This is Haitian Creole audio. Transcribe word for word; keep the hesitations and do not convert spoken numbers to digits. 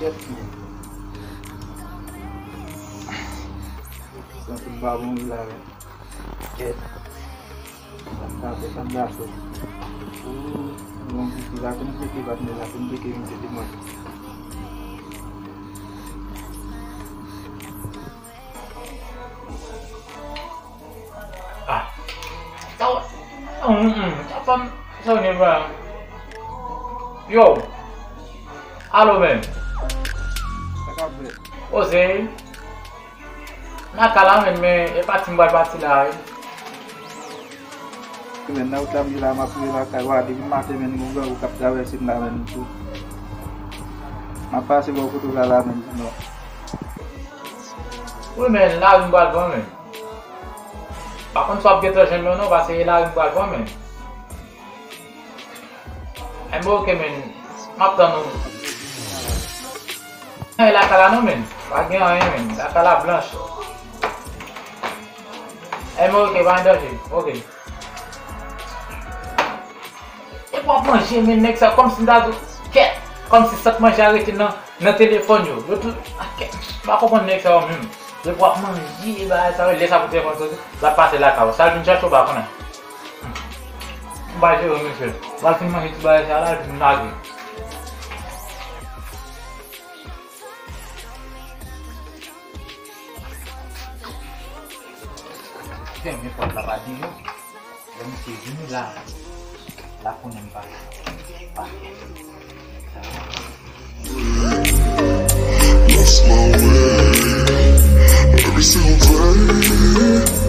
Kèt. Santi m pa bon wi la menm. Kèt. Sa fè sa m dakò. Ou, bon, pitit la konn pike, patnè la konn pike, misye te mwen. Ah. Sa w, mm, mm, sa fanm, sa w gen, bra? Yo. Alo, men. Sa k ap fèt? Oze. Nan ka la, men, men, e pati m pral pati la, wi. Men, nan wout la, m ye la, m ap rive lakay, wa, depi maten, men, gon grangou k ap travèse m la, men, tou. M ap pase bò kote w la, la, men, non. Wi, men, lari m pral pran, men. Pa konn si w ap gentan jwenn mwen non, paske e lari m pral pran, men. Enben, oke, men. M ap tann ou. Anyen lakay la non, men. Pa gen anyen, men. Lakay la blanch. Enben, oke, pa gen danje. Oke. Epi w ap manje, men nèg sa, kòmsi m ta di w, kèt, kòmsi sant manje a rete nan, nan telefòn yo. Yo tou, a kèt, m pa konprann nèg sa yo menm. Depi w ap manje, bagay sa yo, lè sa pou telefòn soti, l ap pase lakay ou. Sa l vin chache, ou pa konnen. M pa jere, mesye. L al fin manje ti bagay sa la, l vin lage. Fèmen pòt la, pa di yo. Lè misye vini la, la konnen m pa, pa fè. Lost my way every single day.